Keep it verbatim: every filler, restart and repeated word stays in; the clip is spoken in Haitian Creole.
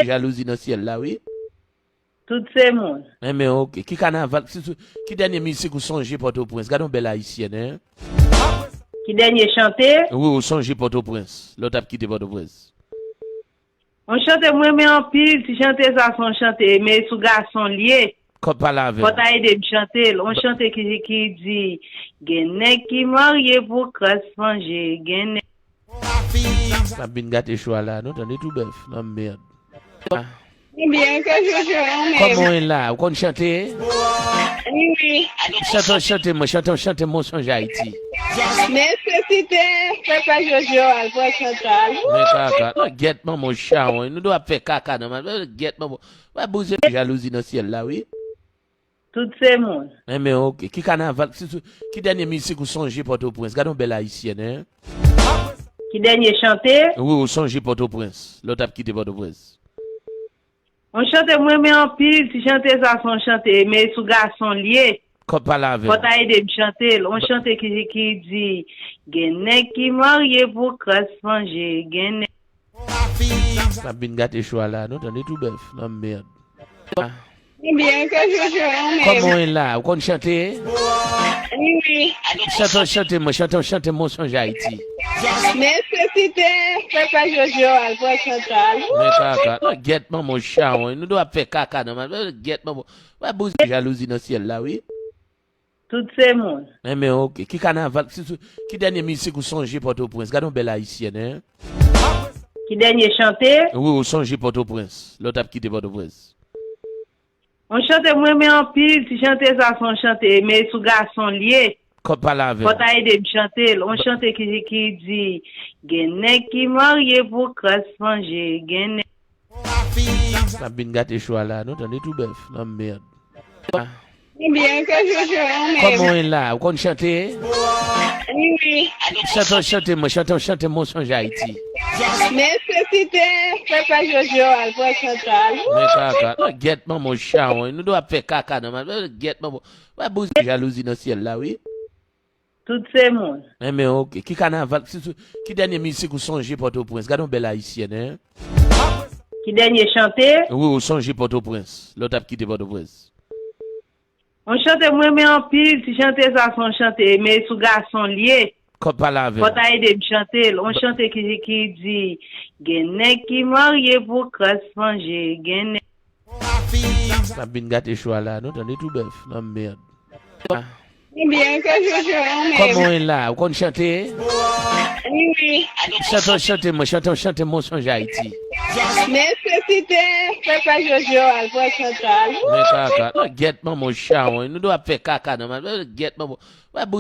Jalouzi nan syèl la, wi. Tout se moun. Enben, ok. Ki kanaval, si, si, ki dènye mizik ou sonje Pòtoprens? Gade yon bèl ayisyèn, en. Ki dènye chante? Wi, ou sonje Pòtoprens. Lè w t ap kite Pòtoprens. Yon chante mwen renmen anpil, ti chante sa se yon chante, men sou gason l ye. Kòb pale avè m. Fò ta ede m chante l. Yon chante ki, ki di, gen nèg ki marye pou kras manje, gen nèg. N ap vin gate cho a la, nou tande tou bèf, nan mèd. Ah. Byen ke Jojo an menm. Kòman w ye la? Ou konn chante? Wi, wi. Chante, chante mwen, chante, chante mwen, sonj Ayiti. Nesesite, papa Jojo, al pran chante a. Men kaka. Non, gyèt manman w chawony. Nou dwe ap fè kaka nan mal. Gyèt manman w. Wè, bouzen jalouzi nan syèl la, wi. Tout se moun. Enben, ok. Ki kanaval, si, si, ki dènye mizik ou sonje Pòtoprens? Gade yon bèl ayisyèn, en. Ki dènye chante? Wi, ou sonje Pòtoprens. Lè w t ap kite Pòtoprens. Yon chante mwen renmen anpil, ti chante sa se yon chante, men sou gason l ye. Kòb pale avè m. Fò ta ede m chante l. Yon chante ki, ki di, gen nèg ki marye pou kras manje, gen nèg. N ap vin gate cho a la, nou tande tou bèf, nan mèd. Ah. Byen ke Jojo an menm. Kòman w ye la? Ou konn chante? Wi, wi. Chante, chante mwen, chante, chante mwen, sonj Ayiti. Nesesite, papa Jojo, al pran chante a. Men kaka. Non, gyèt manman w chawony. Nou dwe ap fè kaka nan mal. Gyèt manman w. Wè, bouzen jalouzi nan syèl la, wi. Tout se moun. Enben, ok. Ki kanaval, si, si, ki dènye mizik ou sonje Pòtoprens? Gade yon bèl ayisyèn, en. Ki dènye chante? Wi, ou sonje Pòtoprens. Lè w t ap kite Pòtoprens. Yon chante mwen renmen anpil, ti chante sa se yon chante, men sou gason l ye. Kòb pale avè m. Fò ta ede m chante l. Yon chante ki, ki di, gen nèg ki marye pou kras manje, gen nèg. N ap vin gate cho a la, nou tande tou bèf, nan mèd. Ah. Byen ke Jojo an menm. Kòman w ye la? Ou konn chante? Wi, wi. Chante, chante mwen, chante, chante mwen, sonj Ayiti. Nesesite, papa Jojo, al pran chante a. Men kaka. Non, gyèt manman w chawony. Nou dwe ap fè kaka nan mal. Gyèt manman w. Wè, bouzen jalouzi nan syèl la, wi. Tout se moun. Enben, ok. Ki kanaval, si, si, ki dènye mizik ou sonje Pòtoprens? Gade yon bèl ayisyèn, en. Ki dènye chante? Wi, ou sonje Pòtoprens. Lè w t ap kite Pòtoprens. Yon chante mwen renmen anpil, ti chante sa se yon chante, men sou gason l ye. Kòb pale avè m. Fò ta ede m chante l. Yon chante ki, ki di, gen nèg ki marye pou kras manje, gen nèg. N ap vin gate cho a la, nou tande tou bèf, nan mèd. Ah. Byen ke Jojo an menm. Kòman w ye la? Ou konn chante? Wi, wi. Chante, chante mwen, chante, chante mwen, sonj Ayiti. Nesesite, papa Jojo, al pran chante a. Men kaka. Non, gyèt manman w chawony. Nou dwe ap fè kaka nan mal. Gyèt manman w. Wè, bouzen